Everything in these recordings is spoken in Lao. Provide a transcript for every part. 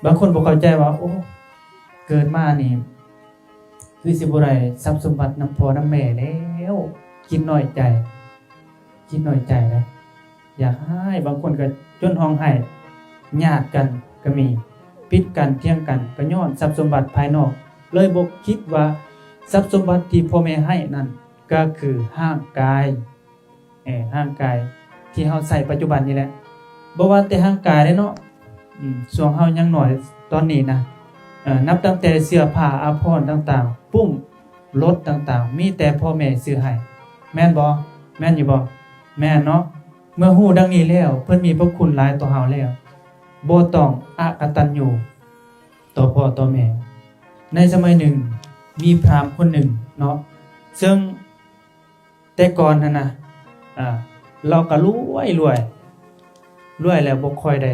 ບາງຄົນບໍ່ເຂົ້າໃຈວ່າ ໂອ້ ເກີດມານີ້ຄືຊິບໍ່ໄດ້ຊັບສົມບັດນຳພໍ່ນຳແມ່ແລ້ວ ຄິດນ້ອຍໃຈ ຄິດນ້ອຍໃຈເດ້ ຢາກຮ້າຍ ບາງຄົນກໍຈົນຮ້ອງໄຫ້ ຍາດກັນກໍມີ ຜິດກັນ ຖຽງກັນ ກໍຍ້ອນຊັບສົມບັດພາຍນອກ ເລີຍບໍ່ຄິດວ່າຊັບສົມບັດທີ່ພໍ່ແມ່ໃຫ້ນັ້ນ ກໍຄືຮ່າງກາຍ ເອີ ຮ່າງກາຍທີ່ເຮົາໃຊ້ປັດຈຸບັນນີ້ແຫຼະ ບໍ່ວ່າແຕ່ຮ່າງກາຍເດ້ເນາະ ອືມ ຊ່ວງເຮົາຍັງນ້ອຍຕອນນີ້ນະ ເອີ ນັບຕັ້ງແຕ່ເສື້ອຜ້າອາພອນຕ່າງໆ ປຸ້ມ ລົດຕ່າງໆ ມີແຕ່ພໍ່ແມ່ຊື້ໃຫ້ ແມ່ນບໍ່? ແມ່ນຢູ່ບໍ່? ແມ່ນເນາະ ເມື່ອຮູ້ດັ່ງນີ້ແລ້ວ ເພິ່ນມີພະຄຸນຫຼາຍຕໍ່ເຮົາແລ້ວ ບໍ່ຕ້ອງອະກະຕັນຍູຕໍ່ພໍ່ຕໍ່ແມ່. ໃນສະໄໝໜຶ່ງ ມີພຣາມຄົນໜຶ່ງເນາະ ເຊິ່ງ ແຕ່ກ່ອນຫັ້ນນະ ອາ ລາວກໍລວຍ ລວຍ ລວຍແລ້ວບໍ່ຄ່ອຍໄດ້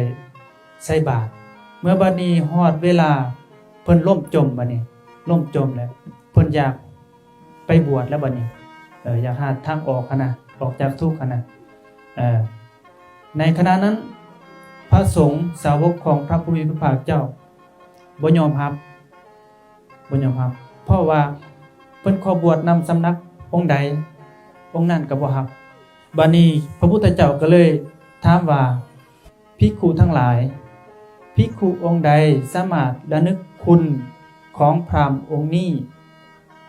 ໃສ່ບາດ ເມື່ອບັດນີ້ຮອດເວລາເພິ່ນລົ້ມຈົມ ບັດນີ້ລົ້ມຈົມແລ້ວ ເພິ່ນຢາກໄປບວດແລ້ວ ບັດນີ້ ເອີ ຢາກຫາທາງອອກຫັ້ນນະ ອອກຈາກທຸກຫັ້ນນະ ເອີ ໃນຂະນະນັ້ນ ພະສົງສາວົກຂອງພະຜູ້ມີພະພາກເຈົ້າບໍ່ຍອມຮັບ ບໍ່ຍອມຮັບ ເພາະວ່າເພິ່ນຂໍບວດນຳສຳນັກອົງໃດ ອົງນັ້ນກໍບໍ່ຮັບ. ບາດນີ້ພະພຸດທະເຈົ້າກໍເລີຍຖາມວ່າ ພິກຂຸທັງຫຼາຍ ພິກຂຸອົງໃດສາມາດລະນຶກຄຸນຂອງພຣາມອົງນີ້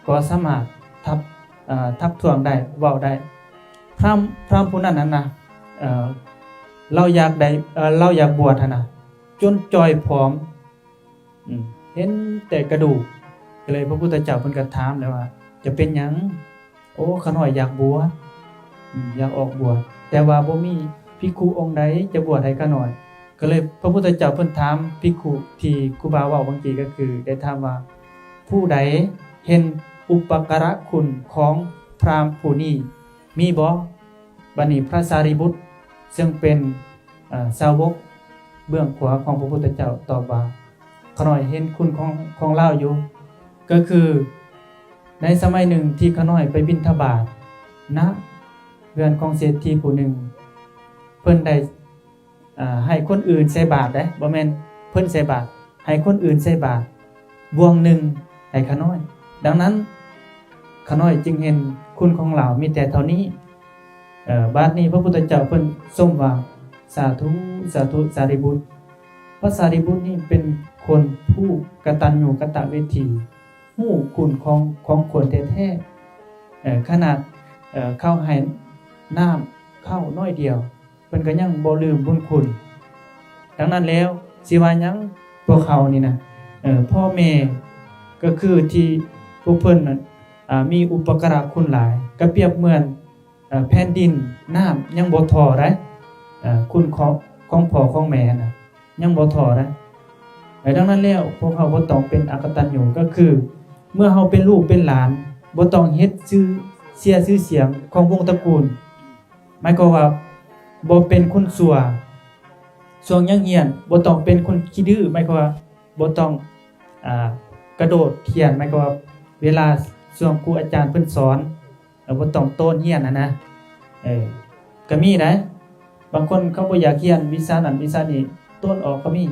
ກໍສາມາດທັບ ເອີ ທັບທວງໄດ້ ເວົ້າໄດ້. ພຣາມ ພຣາມຜູ້ນັ້ນຫັ້ນນະ ເອີ ລາວຢາກໄດ້ ເອີ ລາວຢາກບວດຫັ້ນນະ ຈົນຈ່ອຍຜອມ ອືມ ເຫັນແຕ່ກະດູກ ກໍເລີຍພະພຸດທະເຈົ້າເພິ່ນກໍຖາມແລ້ວວ່າ ຈະເປັນຫຍັງ? ໂອ້ ຂ້ານ້ອຍຢາກບວດ ອືມ ຢາກອອກບວດ ແຕ່ວ່າບໍ່ມີພິກຂຸອົງໃດຈະບວດໃຫ້ຂ້ານ້ອຍ ກໍເລີຍພະພຸດທະເຈົ້າເພິ່ນຖາມພິກຂຸທີ່ຄູບາເວົ້າເມື່ອກີ້ ກໍຄືໄດ້ຖາມວ່າ ຜູ້ໃດເຫັນອຸປະກາລະຄຸນຂອງພຣາມຜູ້ນີ້ມີບໍ່? ບັດນີ້ພະສາລີບຸດ ເຊິ່ງເປັນ ເອີ ສາວົກເບື້ອງຂວາຂອງພະພຸດທະເຈົ້າຕອບວ່າ ຂ້ານ້ອຍເຫັນຄຸນຂອງ ຂອງລາວຢູ່ ກໍຄືໃນສະໄໝໜຶ່ງທີ່ຂ້ານ້ອຍໄປບິນທະບາດນະເຮືອນຂອງເສດຖີຜູ້ໜຶ່ງ ເພິ່ນໄດ້ ເອີ ໃຫ້ຄົນອື່ນໃສ່ບາດເດ້ ບໍ່ແມ່ນເພິ່ນໃສ່ບາດ ໃຫ້ຄົນອື່ນໃສ່ບາດ ບ່ວງໜຶ່ງໃຫ້ຂ້ານ້ອຍ. ດັ່ງນັ້ນ ຂ້ານ້ອຍຈຶ່ງເຫັນຄຸນຂອງລາວມີແຕ່ເທົ່ານີ້. ເອີ ບາດນີ້ພະພຸດທະເຈົ້າເພິ່ນຊົມວ່າ ສາທຸ ສາທຸ ສາລີບຸດ. ພະສາລີບຸດນີ້ເປັນຄົນຜູ້ກະຕັນຍູກະຕະເວທີ ຮູ້ຄຸນຂອງ ຂອງຄົນແທ້ໆ. ເອີ ຂະໜາດ ເອີ ເຂົາໃຫ້ນ້ຳເຂົ້າໜ້ອຍດຽວ ເພິ່ນກໍຍັງບໍ່ລືມບຸນຄຸນ. ດັ່ງນັ້ນແລ້ວ ຊິວ່າຫຍັງພວກເຮົານີ້ນະ ເອີ ພໍ່ແມ່ກໍຄືທີ່ພວກເພິ່ນນັ້ນ ອາ ມີອຸປະກາລະຄຸນຫຼາຍ ກໍປຽບເໝືອນ ເອີ ແຜ່ນດິນ ນ້ຳຍັງບໍ່ທໍ່ໄດ໋ ເອີ ຄຸນຂອງ ຂອງພໍ່ຂອງແມ່ນະ ຍັງບໍ່ທໍ່ໄດ໋. ເອີ ດັ່ງນັ້ນແລ້ວ ພວກເຮົາບໍ່ຕ້ອງເປັນອະກະຕັນຍູ ກໍຄືເມື່ອເຮົາເປັນລູກເປັນຫຼານ ບໍ່ຕ້ອງເຮັດຊື່ ເສຍຊື່ສຽງຂອງວົງຕະກູນ. ໝາຍຄວາມວ່າບໍ່ເປັນຄົນຊົ່ວ ຊ່ວງຍັງຮຽນ ບໍ່ຕ້ອງເປັນຄົນຂີ້ດື້ ໝາຍຄວາມວ່າບໍ່ຕ້ອງ ອາ ກະໂດດຮຽນ ໝາຍຄວາມວ່າເວລາຊ່ວງຄູອາຈານເພິ່ນສອນ ເອີ ບໍ່ຕ້ອງໂຕນຮຽນຫັ້ນນະ ເອີ ກໍມີໄດ໋. ບາງຄົນເຂົາບໍ່ຢາກຮຽນວິຊານັ້ນວິຊານີ້ ໂຕນອອກກໍມີ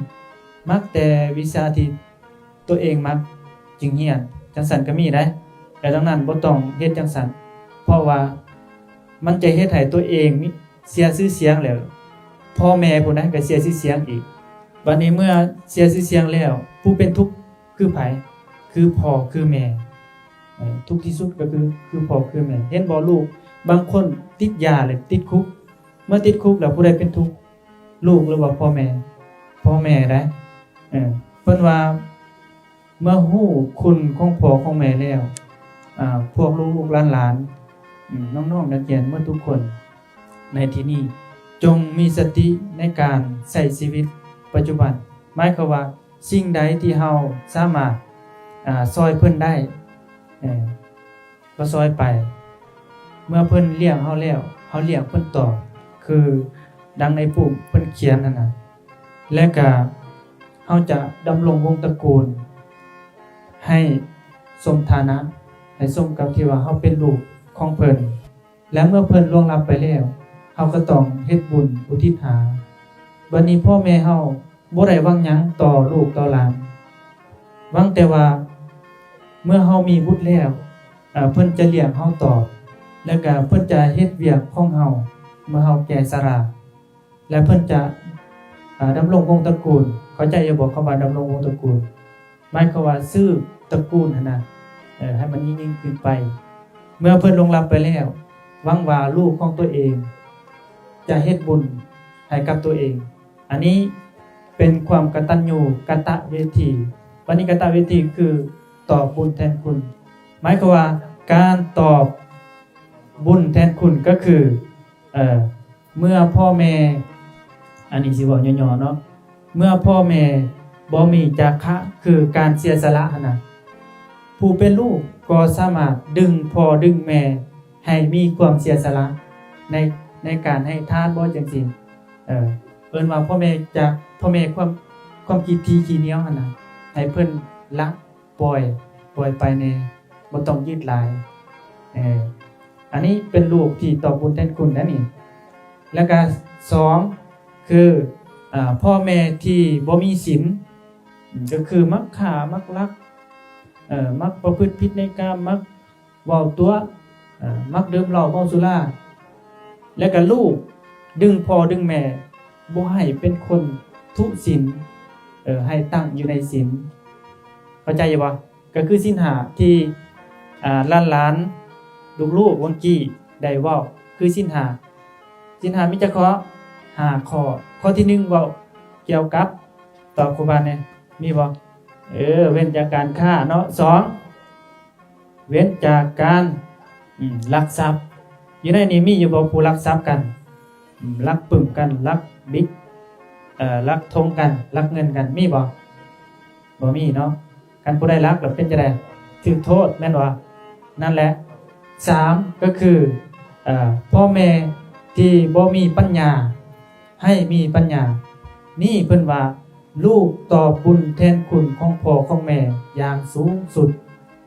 ມັກແຕ່ວິຊາທີ່ ຕົວເອງມັກຈຶ່ງຮຽນ ຈັ່ງຊັ້ນກໍມີໄດ໋ ແຕ່ດັ່ງນັ້ນບໍ່ຕ້ອງເຮັດຈັ່ງຊັ້ນ ເພາະວ່າມັນຈະເຮັດໃຫ້ຕົວເອງມີ ເສຍຊື່ສຽງ ແລ້ວພໍ່ແມ່ຜູ້ນັ້ນກໍເສຍຊື່ສຽງອີກ. ບັດນີ້ເມື່ອເສຍຊື່ສຽງແລ້ວ ຜູ້ເປັນທຸກຄືໃຜ? ຄືພໍ່ຄືແມ່ ເອີ ທຸກທີ່ສຸດກໍຄື ຄືພໍ່ຄືແມ່. ເຫັນບໍ່ ລູກບາງຄົນຕິດຢາ ແລະ ຕິດຄຸກ ເມື່ອຕິດຄຸກແລ້ວຜູ້ໃດເປັນທຸກ? ລູກ ຫຼືວ່າພໍ່ແມ່? ພໍ່ແມ່ໄດ໋ ເອີ ເພິ່ນວ່າ ເມື່ອຮູ້ຄຸນຂອງພໍ່ຂອງແມ່ແລ້ວ ອາ ພວກລູກໆຫຼານໆ ອາ ນ້ອງໆນັກຮຽນໝົດທຸກຄົນໃນທີ່ນີ້ ຈົ່ງມີສະຕິໃນການໃຊ້ຊີວິດປັດຈຸບັນ ໝາຍຄວາມວ່າ ສິ່ງໃດທີ່ເຮົາສາມາດ ອາ ຊ່ອຍເພິ່ນໄດ້ ເອີ ກໍຊ່ອຍໄປ ເມື່ອເພິ່ນລ້ຽງເຮົາແລ້ວ ເຮົາລ້ຽງເພິ່ນຕອບ ຄືດັ່ງໃນປູ້ເພິ່ນຂຽນຫັ້ນນະ ແລະກະເຮົາຈະດຳລົງວົງຕະກູນໃຫ້ສົມຖານະ ໃຫ້ສົມກັບທີ່ວ່າເຮົາເປັນລູກຂອງເພິ່ນ ແລະເມື່ອເພິ່ນລ່ວງລັບໄປແລ້ວ ເຮົາກໍຕ້ອງເຮັດບຸນອຸທິດຫາ. ບັດນີ້ພໍ່ແມ່ເຮົາ ບໍ່ໄດ້ຫວັງຫຍັງຕໍ່ລູກຕໍ່ຫຼານ, ຫວັງແຕ່ວ່າເມື່ອເຮົາມີບຸດແລ້ວ ເອີ່ ເພິ່ນຈະລ້ຽງເຮົາຕອບ ແລ້ວກະເພິ່ນຈະເຮັດວຽກຂອງເຮົາເມື່ອເຮົາແກ່ຊະລາ ແລະ ເພິ່ນຈະ ເອີ່ ດຳລົງວົງຕະກູນ. ເຂົ້າໃຈຢູ່ບໍ່ ຄຳວ່າດຳລົງວົງຕະກູນ? ໝາຍຄວາມວ່າສືບຕະກູນຫັ້ນນະ ເອີ່ ໃຫ້ມັນຍິ່ງໆຂຶ້ນໄປ. ເມື່ອເພິ່ນລ່ວງລັບໄປແລ້ວ ຫວັງວ່າລູກຂອງຕົວເອງຈະເຮັດບຸນໃຫ້ກັບຕົວເອງ. ອັນນີ້ເປັນຄວາມກະຕັນຍູກະຕະເວທີ. ບັດນີ້ກະຕະເວທີຄືຕອບບຸນແທນຄຸນ. ໝາຍຄວາມວ່າການຕອບບຸນແທນຄຸນກໍຄື ເອີ່ ເມື່ອພໍ່ແມ່ ອັນນີ້ຊິເວົ້າຫຍໍ້ໆເນາະ ເມື່ອພໍ່ແມ່ບໍ່ມີຈາຄະ ຄືການເສຍສະຫຼະຫັ້ນນະ ຜູ້ເປັນລູກກໍສາມາດດຶງພໍ່ດຶງແມ່ໃຫ້ມີຄວາມເສຍສະຫຼະໃນ ໃນການໃຫ້ທານບໍ່ ຈັ່ງຊີ້ ເອີ ເອີ້ນວ່າພໍ່ແມ່ຈາກ ພໍ່ແມ່ຄວາມ ຄວາມຄິດທີ່ຂີ້ໜຽວຫັ້ນນະ ໃຫ້ເພິ່ນລະ ປ່ອຍ ປ່ອຍໄປແດ່ ບໍ່ຕ້ອງຍືດຫຼາຍ. ເອີ ອັນນີ້ເປັນລູກທີ່ຕອບບຸນແທນຄຸນໄດ໋ນີ້. ແລ້ວກະສອງ ຄື ເອີ ພໍ່ແມ່ທີ່ບໍ່ມີສິນ ກໍຄືມັກຂ້າ ມັກລັກ ເອີ ມັກປະພຶດຜິດໃນກາມ ມັກເວົ້າຕົວະ ເອີ ມັກດື່ມເຫຼົ້າເມົາສຸລາ ແລ້ວກະລູກດຶງພໍ່ດຶງແມ່ບໍ່ໃຫ້ເປັນຄົນທຸສິນ ເອີ ໃຫ້ຕັ້ງຢູ່ໃນສິນ. ເຂົ້າໃຈຢູ່ບໍ່? ກໍຄືສິນຫ້າທີ່ ອ່າ ຫຼານໆ ລູກໆ ວັງກີ້ໄດ້ເວົ້າ ຄືສິນຫ້າ. ສິນຫ້າມີຈັກຂໍ້? ຫ້າຂໍ້. ຂໍ້ທີໜຶ່ງເວົ້າກ່ຽວກັບ ຕອບຄູບາແດ່ ມີບໍ່? ເອີ ເວັ້ນຈາກການຄ້າເນາະ. ສອງ ເວັ້ນຈາກການ ອືມ ລັກຊັບ. ຢູ່ໃນນີ້ມີຢູ່ບໍ່ຜູ້ລັກຊັບກັນ? ອືມ ລັກປຶ້ມກັນ ລັກບິດ ເອີ ລັກທົງກັນ ລັກເງິນກັນ ມີບໍ່? ບໍ່ມີເນາະ. ຄັນຜູ້ໃດລັກແລ້ວເປັນຈັ່ງໃດ? ຖືກໂທດແມ່ນບໍ່? ນັ້ນແຫຼະ. ສາມ ກໍຄື ເອີ ພໍ່ແມ່ທີ່ບໍ່ມີປັນຍາ ໃຫ້ມີປັນຍາ. ນີ້ເພິ່ນວ່າລູກຕອບບຸນແທນຄຸນຂອງພໍ່ຂອງແມ່ຢ່າງສູງສຸດ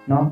ເນາະ.